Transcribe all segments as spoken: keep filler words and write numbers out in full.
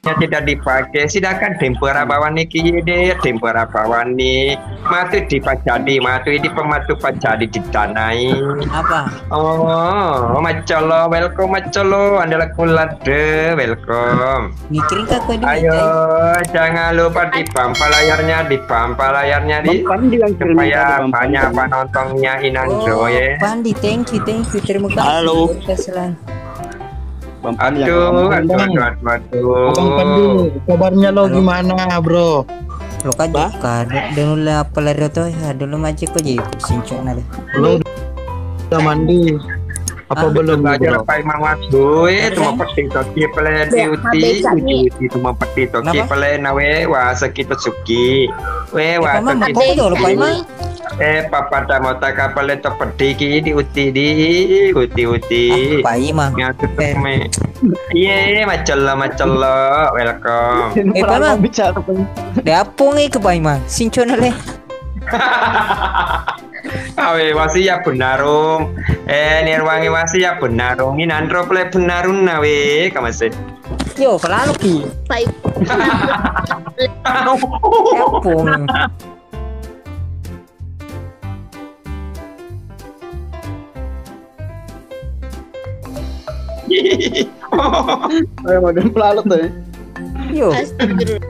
tidak dipakai, sedangkan tempera bawang ni kiri deh, tempera bawang ni matu dipancadi, matu ini pematu pancadi ditanai. Apa? Oh, Macolo, welcome Macolo, andela kulade, welcome. Mikirin ka kowe dulu, Ayo, jangan lupa dipampa layarnya, dipampa layarnya di Bang Pandi yang kirim supaya tadi, Bang banyak Pandi. Penontonnya Inang Oh, Joy. Pandi, thank you, thank you. Terima kasih. Halo. Terima kasih, Lan. Bang Pandi yang Aduh, ngomong, aduh, Bang. Aduh, aduh, aduh. Abang Pandi, kabarnya lo Halo. Gimana, Bro? Lo kaje Bah? Ka, de-, dulu le apa lari to ya, dulu maji ko ji sincok na le. Lo udah mandi? Apa Ah, belum nih, belajar Bro? Apa emang waktu, eh, Apa cuma kan? Peti toki pele Be, diuti, habis uti, ni. Uti, cuma peti toki Kenapa? Pele nawe, wasa kita suki. We, Eh, wasa Paman, kita mau dulu, Paman. Eh, papa tak mau tak kapal itu pedih ki diuti, diuti, uti. Apa, Imang? Ngatur Eh. Me. Iye, Macolo, Macolo, welcome. Eh, Paman. Bicara, Paman. De apung ke Paimang. Sincona le. Awe, wasi ya benarung. Eh, nirwangi wasi ya benarung. Ini nandro pele benarung nawe, kamase. Yo, kelalu ki. Pai. De apung. Ayo, mau dia pelalot deh. Yo. Astagfirullah.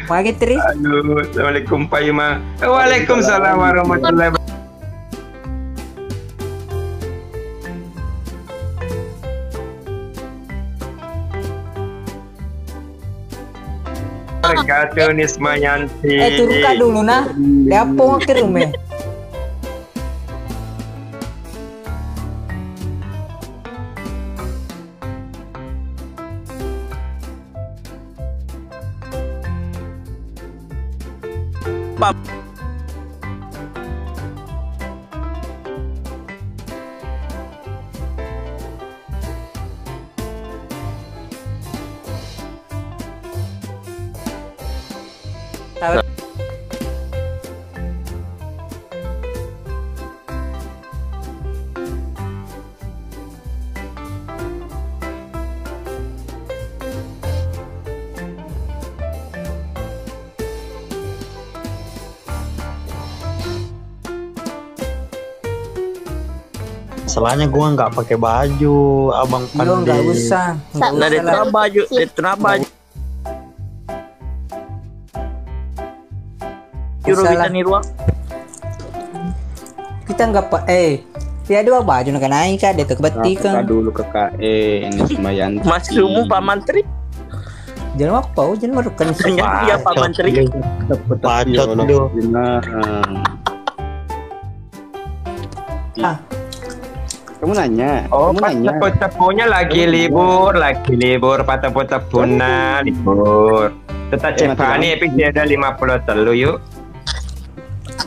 Pagi, Tri. Halo, assalamualaikum, Pak Imam. Eh, waalaikumsalam warahmatullahi wabarakatuh. Wabarakatuh, Nismayanti. Eh, turun ka dulu, nah. Dia apa wakil rumah? Masalahnya gua nggak pakai baju, Abang Yo, Pandi. Nggak usah, nggak Sa- usah Dari lah. Tuna baju, dari tuna baju. Juru Salah. Kita ni ruang. Kita nggak pa-, eh, tidak ada baju nak naik, Kak, dia tak beti, Kak. Dulu ke K E, ini Semayanti. Mas Sumu, Pak Mantri. Jangan apa, oh, jangan merukan. Iya, Pak Mantri. Pacot, Pacot, dulu. Nah. Ah. Kamu nanya, Oh, kamu nanya. Cepo-ceponya lagi libur, lagi libur, Pak Tepo-tepona libur. Tetap Eh, cek Pak Ani, Epi dia ada lima puluh telu, yuk.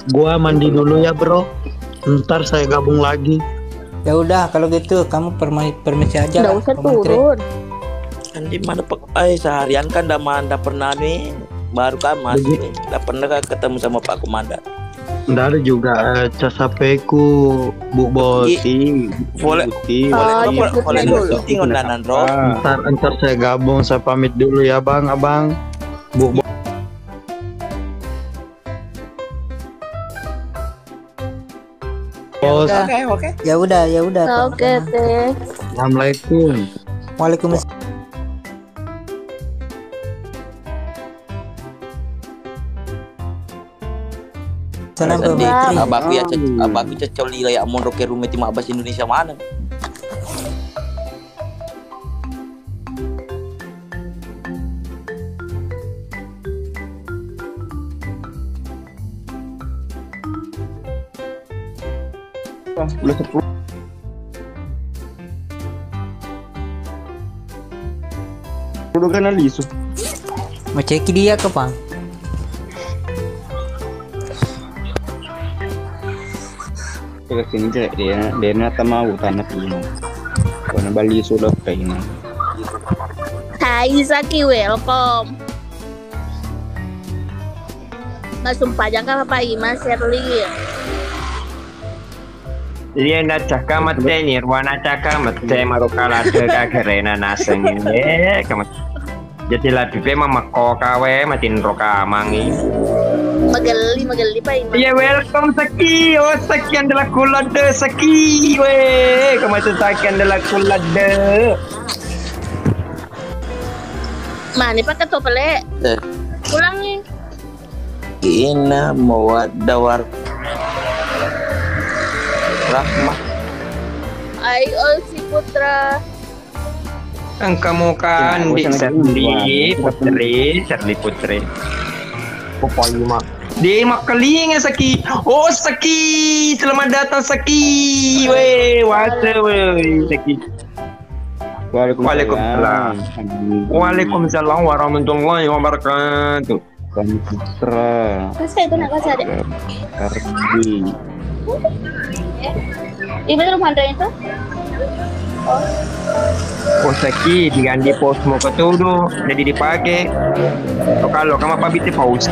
Gua mandi dulu ya, Bro. Ntar saya gabung lagi. Ya udah, kalau gitu kamu permai-, permisi aja Nggak lah, usah Pak Menteri. Turun. Andi mana, Pak? Eh, seharian kan ndak ma-, ndak pernah nih. Baru kan masuk Begitu. Nih. Ndak pernah kan ketemu sama Pak Komandan. Nggak ada juga, eh, cas H P-ku, Bu Bos. Iya. Boleh. Boleh, Oh, boleh, jemput boleh dulu. Syuting ondanan, Bro. Ah. Ntar, ntar saya gabung, saya pamit dulu ya, Bang, Abang. Bu Bos. Bos. Oke, oke. Ya udah, ya udah, Oke, Bang. Oke. Assalamualaikum. Waalaikumsalam. Salam, Bang Sedih. Fitri. Abakku ya, ce-, abakku cecoli kayak mondok ke rumah ti mabbahasa Indonesia mana? Udah sepuluh. Udah kena lisu. Macam dia ke, Bang? Kira sini jelek dia, dia nata mau tanah tino. Kona bali sudah kaina. Hai, Zaki, welcome. Nggak sumpah, jangan apa, Ima, Sherly. Iya, nacaka mette ni, ruana caka mette maruka ladde ka kerena naseng. Eh, kamu. Jadi ladde pe mamakko kawe, matinro kamangi. Magelli, magelli, Pak Imam. Iya, welcome, Saki. Oh, Saki, andela kuladde, Saki. Weh, kamu itu Saki, andela kuladde. Mani pakai topele. Eh. Pulangi. Inna mawadda war-, rahmah. Ai, ol si putra. Engka muka. Nah, andi gua sana Serli dulu, Putri, Serli Putri. Pokoknya mah. Di makkelinga Saki. Oh, Saki. Selamat datang, Saki. Weh, wase, weh, Saki. Waalaikumsalam. Waalaikumsalam. Waalaikumsalam warahmatullahi wabarakatuh. Putra. Pas itu nak baca deh. Ardi. Iya, betul, Pandra itu. Oh. Posaki diganti pos mau ketudu, jadi dipakai. Kalau kamu apa bitte pos?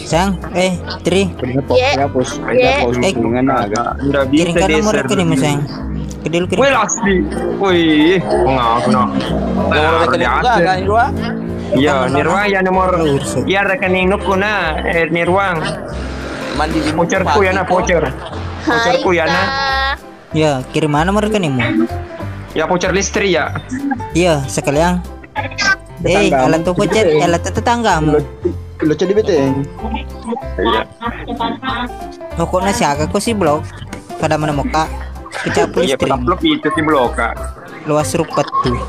Sang, eh, Tri. Kenapa? Ye. Hapus. Ye. Hapus. Eh. Dengan naga. Nggak bisa. Kirimkan nomor rekeningmu, Sang. Kedil, kirim. Weh, lasti. Wih, ngaku no. Nomor rekening juga, kan, Irwa? Iya, Nirwa, ya, nomor. Iya, rekening nuku, nah, eh, Nirwang. Mandi di voucherku, ya, nah, voucher. Voucherku, ya, nah. Hai, Kak. Ya, kirim mana nomor rekeningmu? Ya, voucher listrik, ya. Iya, sekalian. Eh, tetanggamu. Alat tuh voucher, alat tuh tetanggamu. Lo, lo jadi beteng. Iya. Pokoknya siaga kok si blok. Pada mana muka? Kecapu listrik. Iya, itu si blok, Kak. Luas rumput tuh.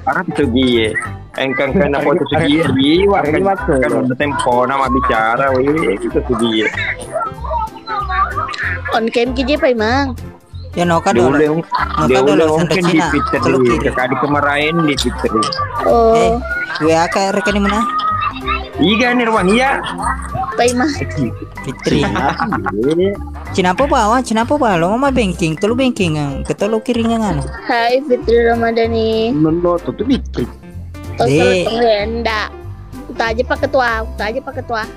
Arah itu gie. Engkang kena foto segi, iya, kan, kan udah tempo nama bicara, weh, itu segi. On cam ki je, Pak Imang. Ya, noka dolo. Noka dolo, mungkin di Fitri. Kalau kiri. Kekadi kemarahin di Fitri. Oh. Eh, W A ka rekeningmu, nah? Iga Nirwan, iya. Pak Imang. Fitri. Cinapa bawa, cinapa bawa, lo mama banking, telu banking, ketelu kiringan. Hai, Fitri Ramadhani. Nono, tuh, tuh, Fitri. Dek. Tonggo ya, ndak. Uta aja Pak Ketua, uta aja Pak Ketua.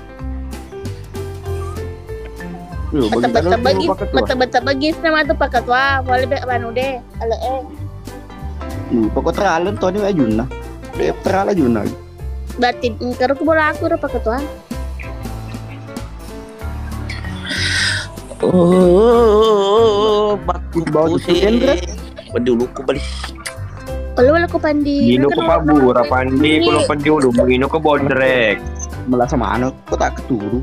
Betul-betul bagi, betul-betul bagi nama tu Pak Ketua, boleh be anu deh, ale eh. Pak Ketua alen Toni ajunna. Dia terala ajunna. Berarti engkar ku bola aku ro Pak Ketua. Oh, baku bawa pusing. Tujuan, Bre. Pandi uluku bali. Kalau wala ko pandi. Ino ko pabura pandi, kalau pandi ulu, ino ko bodrek. Melasa mana? Kok tak keturu?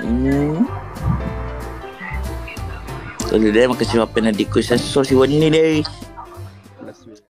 Hmm. Kalau dia makasih mapen adikku, saya so si Wani deh.